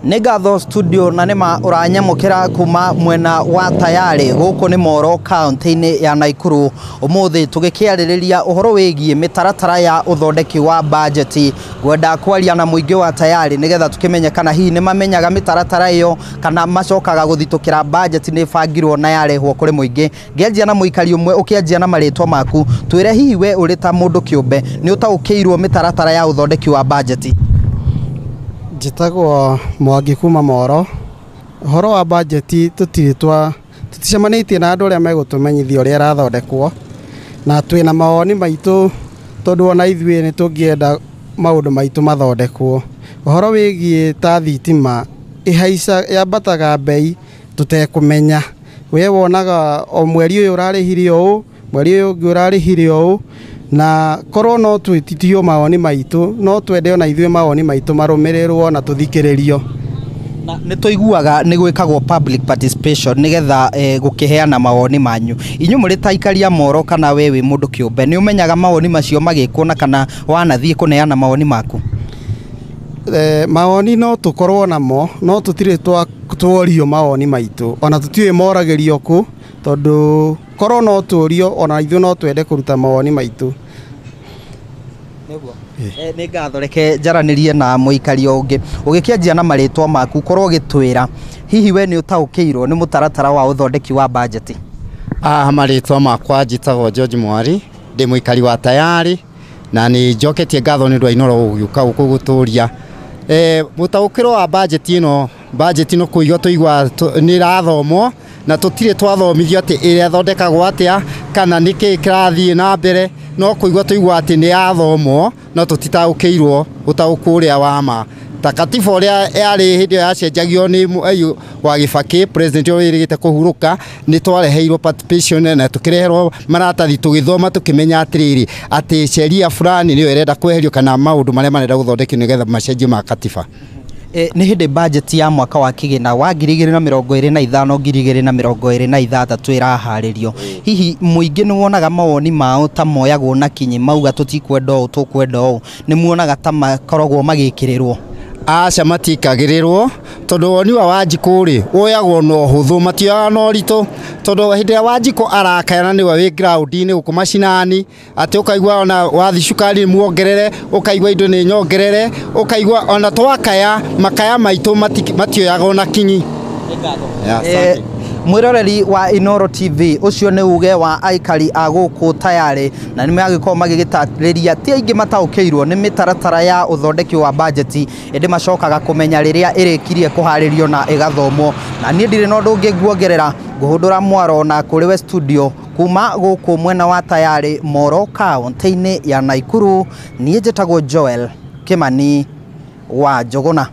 Nĩ ngatho studio, na nĩma ũranyamũkĩra kuma mwena wa Tayarĩ. Gũkũ nĩ Moro, kaunti-inĩ ya Naikuru. Ũmũthĩ tũgĩkĩarĩrĩria ũhoro wĩgiĩ mĩtaratara ya ũthondeki wa bajeti. Ngwenda kwaria na mũingĩ wa Tayarĩ nĩgetha tũkĩmenye kana hihi nĩ mamenyaga mĩtaratara ĩyo, kana macokaga gũthitũkĩra bajeti nĩ ĩbangirwo na yarehwo kũrĩ mũingĩ. Ngĩanjia na mũikari ũmwe. Ũkĩanjia na marĩtwa maku, twĩre hihi we ũrĩ ta mũndũ kĩũmbe nĩ ũtaũkĩirwo mĩtaratara ya ũthondeki wa bajeti? Njĩtagwo Mwangi kuma Moro. Ũhoro wa bajeti, tũtirĩ twa tũticemanĩtie na andũ arĩa megũtũmenyithia ũrĩa ĩrathondekwo, na twĩna mawoni maitũ, tondũ ona ithuĩ nĩ tũngĩenda maũndũ maitũ mathondekwo. Ũhoro wĩgiĩ ta thitima ĩhaica, yambataga mbei tũtekũmenya. We wonaga o mweri ũyũ ũrarĩhire ũũ, mweri ũyũ ũngĩ ũrarĩhire ũũ. Na korwo no twĩtitio mawoni maitũ, no twende ona ithuĩ mawoni maitũ marũmĩrĩrwo na tũthikĩrĩrio. Na nĩ tũiguaga nĩ gwĩkagwo public participation nĩgetha gũkĩheana mawoni manyu. Inyuĩ mũrĩ ta aikari a Moro, kana we wĩ mũndũ kĩũmbe, nĩ ũmenyaga mawoni macio magĩkwo, na kana wanathiĩ kũneana mawoni maku? Mawoni no tũkorwo namo, no tũtirĩ tworio mawoni maitũ, ona tũtiũĩ moragĩrio kũ, tondũ korwo no tũrio, ona ithuĩ no twende kũruta mawoni maitũ. Nĩ ngatho. Reke njaranĩrie na mũikari ũngĩ. Ũgĩkĩanjia na marĩtwa maku, korwo ũgĩtwĩra hihi we nĩ ũtaũkĩirwo nĩ mũtaratara wa ũthondeki wa bajeti? Aha, marĩtwa makwa njĩtagwo George Mwari, ndĩ mũikari wa Tayarĩ, na nĩ njoketie ngatho nĩ ũndũ wa Inooro gũgĩũka gũkũ gũtũria mũtaũkĩro wa bajeti ĩno. Bajeti ĩno kũigua tũigua nĩ ĩrathomwo, na tũtirĩ twathomithio atĩ ĩrĩa atĩa kana nĩkĩ kĩrathiĩ na mbere. No kũigua tũigua atĩ nĩ yathomwo, no tũtitaũkĩirwo ũtaũku ũrĩa wa ma, ta katiba ũrĩa yarĩ hĩndĩ ĩyo yacenjagio nĩ wa Gĩbakĩ, president ũrĩa wĩrĩgĩte kũhurũka. Nĩ twareheirwo participation na tũkĩreherwo maratathi, tũgĩthoma, tũkĩmenya atĩrĩrĩ, atĩ sheria fulani nĩyo ĩrenda kweherio, kana maũndũ marĩa marenda gũthondekio nĩgetha macenjio ma katiba. Nĩ hĩndĩ bajeti ya mwaka wa kĩgĩna wa 2025 2026 ĩraharĩrio. Hihi mũingĩ nĩ wonaga mawoni mao ta moyagwo na kinyi? Mauga tũtikwenda ũũ, tũkwenda ũũ, nĩ muonaga ta makoragwo magĩkĩrĩrwo? Aca, matikagĩrĩrwo, tondũ woni wa Wanjikũ rĩ, woyagwo na ũhũthũ, matioyaga na ũritũ, tondũ hĩndĩ ĩrĩa Wanjikũ arakaya nĩwe wĩ ground-inĩ gũkũ macinani, atĩ ũkaigua ona wathi cukari muongerere, ũkaigua indo nĩ nyongerere, ũkaigua ona twakaya makaya maitũ matioyagwo na kinyi. Yeah, asante. Mwĩroreri wa Inooro TV, ũcio nĩ uge wa aikari a gũkũ Tayarĩ, na nĩ magĩkorwo magĩgĩtarĩria ti aingĩ mataũkĩirwo nĩ mĩtaratara ya ũthondeki wa bajeti, ĩndĩ macokaga kũmenya rĩrĩa ĩrĩkirie kũharĩrio na ĩgathomwo. Na niĩ ndirĩ na ũndũ ũngĩ nguongerera, ngũhũndũra mwaro na kũrĩ we studio. Kuma gũkũ mwena wa Tayarĩ, Moro, kaunti-inĩ ya Naikuru, niĩ njĩtagwo Joel Kĩmani wa Njũgũna.